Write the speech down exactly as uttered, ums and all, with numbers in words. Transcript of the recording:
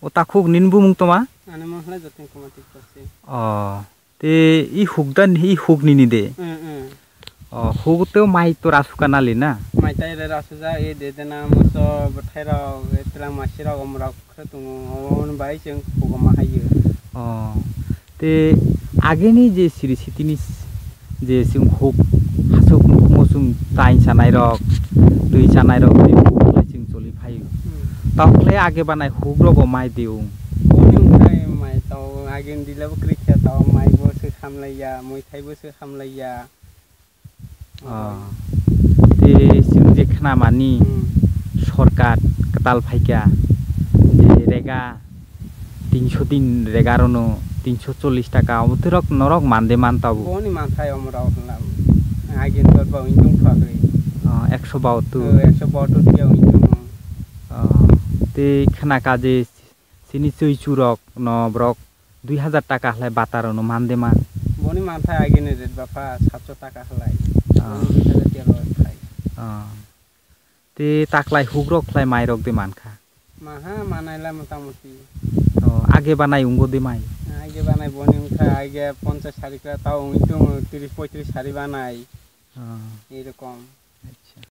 O takhuk nini bumung toma? Ani mung khlai Jotin Kumar Tripura se. O, te i huk dan, i huk nini de? Mm, mm. O, huk te mai to rasuka nali na? Mai tai re rasuja, e de de na moso bwthai rok, e twlang masi rok, omrok khe tongo, omo bai chwng huk ma hayo. O, te ageni je siri sitini s-, je chwng huk hasuk nukhungo chwng tai chanai rok, twi chanai rok, tei huk lai chwng choli phaio. Hmm. Tokle age banai huk rogo mai diung. Boni wngkhai mai tao agin dilabo krikya tao mai bo se khamlaiya, muithai bo se khamlaiya. Ah. Te chwng je khnamani Hmm. sorkar kwtal phaikya je rega tinso din rega rono tinso chollish taka obo twrok norok mande man tabo. Boni manthai omorok hwnla agin dor ba wngtong thwagwi. Ah, ekso baotu. Oh, ekso baotu tiya wngtong. Ah, tei khnaka je chini chwi churok no borok dui hazar taka khlai bata rok no mande man. Boni manthai agini rate bapha satso taka khlai. Ah. Boni dui hazar tiya rok khai. Ah. Te taklai huk rok khlai mai rok de mankha. Maha manai la motamuti. Oh, age banai ungo de mai. Age banai boni wngkha age ponchash sari kra tao wngwi tongo tris poitris sari banai. Ah. Erokom. Acha.